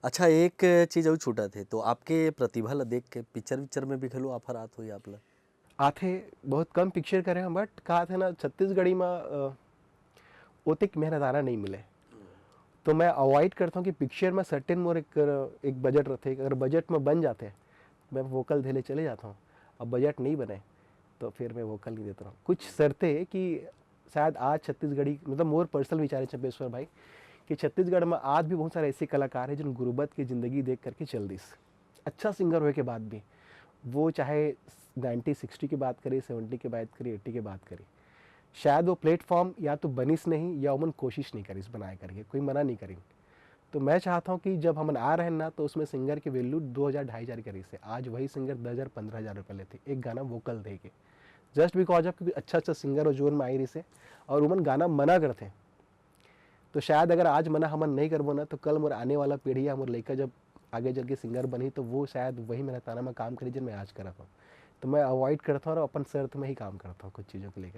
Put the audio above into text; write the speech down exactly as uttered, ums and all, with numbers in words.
अच्छा, एक चीज अउ छूटत हे, तो आपके प्रतिभा ल देख के पिक्चर विक्चर में भी घलो ऑफर आत होही आप ल? आथे, बहुत कम पिक्चर करे हंव, but का आथे ना, छत्तीसगढ़ी म, अ, ओतेक मेहनताना नहीं मिले। तो मैं अवॉइड करता हूँ कि पिक्चर में सर्टेन मोर एक, एक बजट रहथे, अगर बजट में बन जाथे, मैं वोकल धे ले चले जाता हूँ। अब बजट नहीं बने, तो फिर मैं वोकल नहीं देता हूँ। कुछ शर्तें कि शायद आज छत्तीसगढ़ी, मतलब, मोर पर्सनल विचार है, चंपेश्वर भाई, कि छत्तीसगढ़ में आज भी बहुत सारे ऐसे कलाकार हैं जिन गुर्बत की जिंदगी देख करके चल दिस। अच्छा सिंगर होए के बाद भी, वो चाहे नाइन्टी सिक्सटी की बात करी, सेवेंटी की बात करी, एट्टी की बात करी, शायद वो प्लेटफॉर्म या तो बनिस नहीं, या ओमन कोशिश नहीं करिस बनाए करके, कोई मना नहीं करिन। तो मैं चाहता हूँ कि जब हमन आ रहे हैं ना, तो उसमें सिंगर की वैल्यू दो हज़ार, ढाई हज़ार करिस हे। आज वही सिंगर दस हज़ार, पन्द्रह हज़ार रुपये लेथे एक गाना वोकल दे के, जस्ट बिकॉज ऑफ, क्योंकि अच्छा अच्छा सिंगर वो जोन में आई रहिस हे, और ओमन गाना मना करथे। तो शायद अगर आज मना हमन नहीं करबो ना, तो कल मोर आने वाला पीढ़ी या मोर लइका जब आगे चल के सिंगर बनही, तो वो शायद वही मेहनताना में काम करी, जिन मैं आज करत हूँ। तो मैं अवॉइड करता हूँ और अपन शर्त में ही काम करता हूँ कुछ चीज़ों को लेकर।